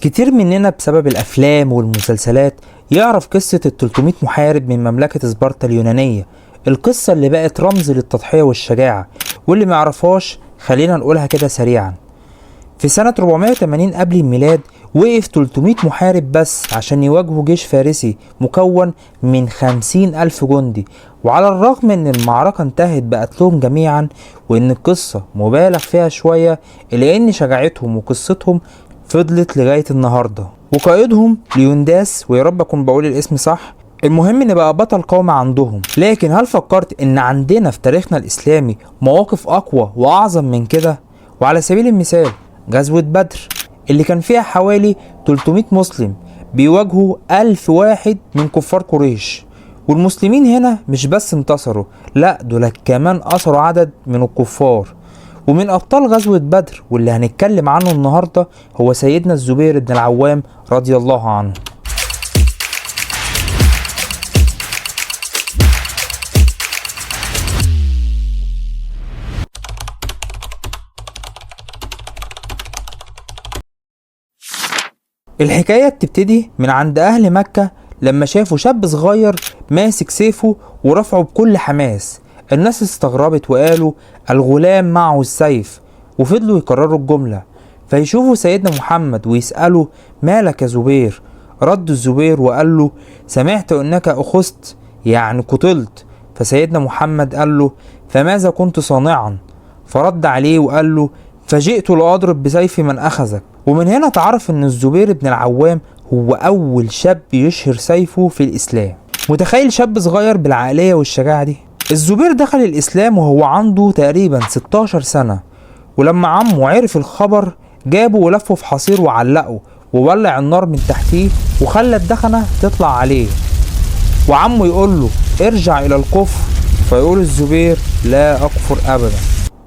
كتير مننا بسبب الأفلام والمسلسلات يعرف قصة ال 300 محارب من مملكة سبارتا اليونانية، القصة اللي بقت رمز للتضحية والشجاعة، واللي ما يعرفهاش خلينا نقولها كده سريعا. في سنة 480 قبل الميلاد وقف 300 محارب بس عشان يواجهوا جيش فارسي مكون من 50 ألف جندي، وعلى الرغم ان المعركة انتهت بقتلهم جميعا وان القصة مبالغ فيها شوية، إلا ان شجاعتهم وقصتهم فضلت لغاية النهاردة. وقائدهم ليونداس، ويا رب اكون بقول الاسم صح، المهم ان بقى بطل قومي عندهم. لكن هل فكرت ان عندنا في تاريخنا الاسلامي مواقف اقوى واعظم من كده؟ وعلى سبيل المثال غزوة بدر اللي كان فيها حوالي 300 مسلم بيواجهوا 1000 واحد من كفار قريش، والمسلمين هنا مش بس انتصروا، لا دول كمان أسروا عدد من الكفار. ومن أبطال غزوة بدر واللي هنتكلم عنه النهاردة هو سيدنا الزبير بن العوام رضي الله عنه. الحكاية بتبتدي من عند أهل مكة لما شافوا شاب صغير ماسك سيفه ورفعه بكل حماس. الناس استغربت وقالوا الغلام معه السيف، وفضلوا يكرروا الجملة. فيشوفوا سيدنا محمد ويسألوا مالك يا زبير؟ رد الزبير وقال له سمعت أنك أخذت، يعني قتلت. فسيدنا محمد قال له فماذا كنت صانعا؟ فرد عليه وقال له فجئت لأضرب بسيف من أخذك. ومن هنا تعرف أن الزبير بن العوام هو أول شاب يشهر سيفه في الإسلام. متخيل شاب صغير بالعقلية والشجاعة دي؟ الزبير دخل الإسلام وهو عنده تقريبا 16 سنة، ولما عمه عرف الخبر جابه ولفه في حصير وعلقه وولع النار من تحتيه وخلى الدخنة تطلع عليه، وعمه يقول له ارجع إلى الكفر، فيقول الزبير لا أكفر أبدا.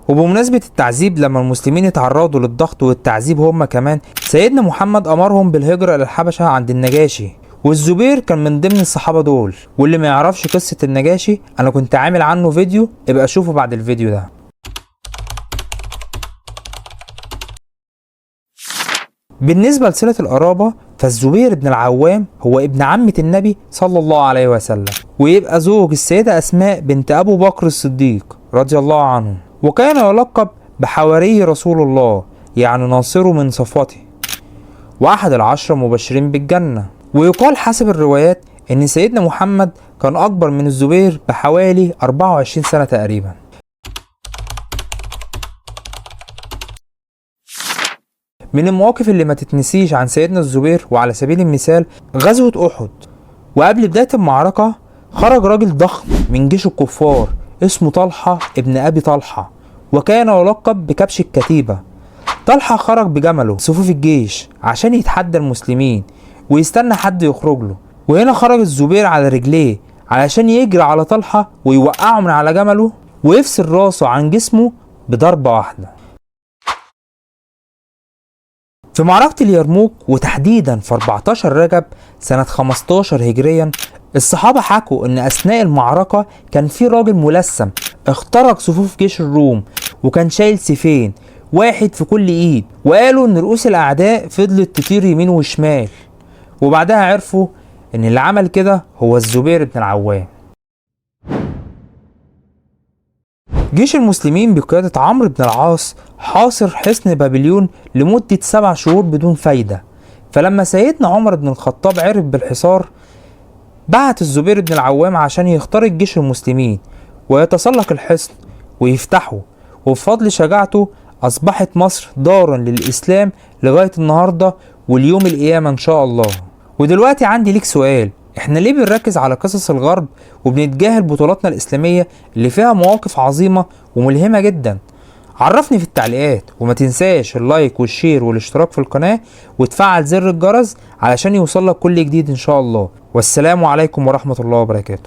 وبمناسبة التعذيب، لما المسلمين اتعرضوا للضغط والتعذيب هم كمان، سيدنا محمد أمرهم بالهجرة إلى الحبشة عند النجاشي، والزبير كان من ضمن الصحابة دول. واللي ما يعرفش قصة النجاشي أنا كنت عامل عنه فيديو، ابقى شوفه بعد الفيديو ده. بالنسبة لصلة القرابة، فالزبير بن العوام هو ابن عمة النبي صلى الله عليه وسلم، ويبقى زوج السيدة أسماء بنت أبو بكر الصديق رضي الله عنه، وكان يلقب بحواري رسول الله، يعني ناصره من صفوته، وأحد العشرة مبشرين بالجنة. ويقال حسب الروايات إن سيدنا محمد كان أكبر من الزبير بحوالي 24 سنة تقريبا. من المواقف اللي ما تتنسيش عن سيدنا الزبير وعلى سبيل المثال غزوة أحد. وقبل بداية المعركة خرج راجل ضخم من جيش الكفار اسمه طلحة ابن أبي طلحة، وكان يلقب بكبش الكتيبة. طلحة خرج بجمله صفوف الجيش عشان يتحدى المسلمين ويستنى حد يخرج له، وهنا خرج الزبير على رجليه علشان يجري على طلحة ويوقعه من على جمله ويفصل راسه عن جسمه بضربة واحدة. في معركة اليرموك وتحديدا في 14 رجب سنة 15 هجريا، الصحابة حكوا ان اثناء المعركة كان في راجل ملثم اخترق صفوف جيش الروم، وكان شايل سيفين واحد في كل ايد، وقالوا ان رؤوس الاعداء فضلت تطير يمين وشمال، وبعدها عرفوا ان اللي عمل كده هو الزبير بن العوام. جيش المسلمين بقيادة عمرو بن العاص حاصر حصن بابليون لمدة 7 شهور بدون فايدة. فلما سيدنا عمر بن الخطاب عرف بالحصار بعت الزبير بن العوام عشان يخترق جيش المسلمين ويتسلق الحصن ويفتحه، وبفضل شجاعته أصبحت مصر دارا للإسلام لغاية النهاردة واليوم القيامة إن شاء الله. ودلوقتي عندي ليك سؤال، احنا ليه بنركز على قصص الغرب وبنتجاهل بطولاتنا الإسلامية اللي فيها مواقف عظيمة وملهمة جدا؟ عرفني في التعليقات، وما تنساش ال like وال share والاشتراك في القناة وتفعل زر الجرس علشان يوصلك كل جديد إن شاء الله. والسلام عليكم ورحمة الله وبركاته.